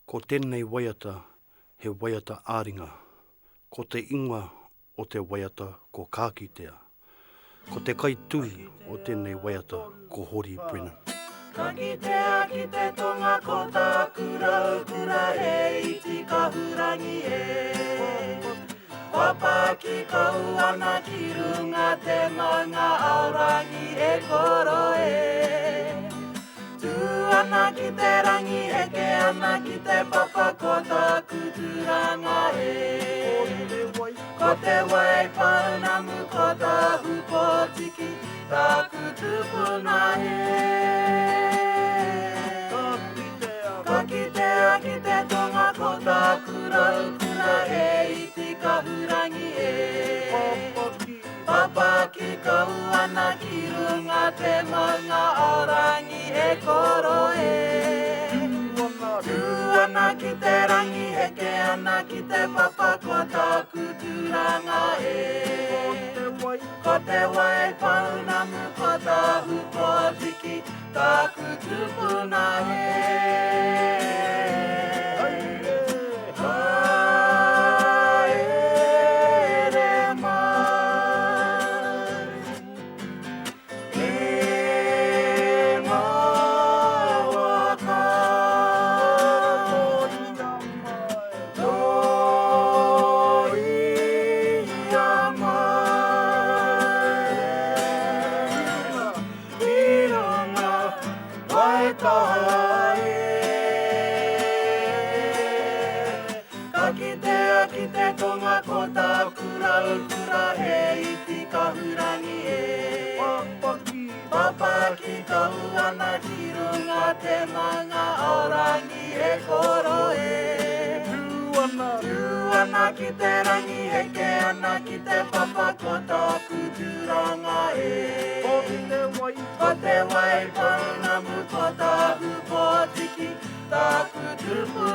Ko tēnei waiata he waiata ā-ringa. Ko te ingoa o te waiata ko Ka Kitea. Ko te kaituhi o tēnei waiata ko Hori Brennan. Ka kitea ki te tonga ko tāku raukura he iti kahurangi e. Papaki kau ana ki runga te maunga Aorangi e koro e. Tū ana ki te rangi, heke ana ki te papa ko tāku tūranga e. Ko te wai pounamu ko tāhu pōtiki, tāku tupuna e. Ka kitea ki te tonga ko tāku raukura he iti kahurangi e. Papaki kau ana ki runga te maunga Aorangi e koro e. Tū ana ki te rangi, heke ana ki te papa ko tāku tūranga e. Ko te wai pounamu ko tāhu pōtiki, tāku tupuna e. Haere mai, e ngā waka. Tōia mai, ki runga Waitaha e. Ka kitea ki te tonga ko tāku raukura he iti kahurangi e. Papaki kau ana ki runga te maunga Aorangi e koro e. Tū ana ki te rangi, heke ana ki te papa ko tāku tūranga e. Ko te wai pounamu ko tāhu pōtiki, tāku tupuna.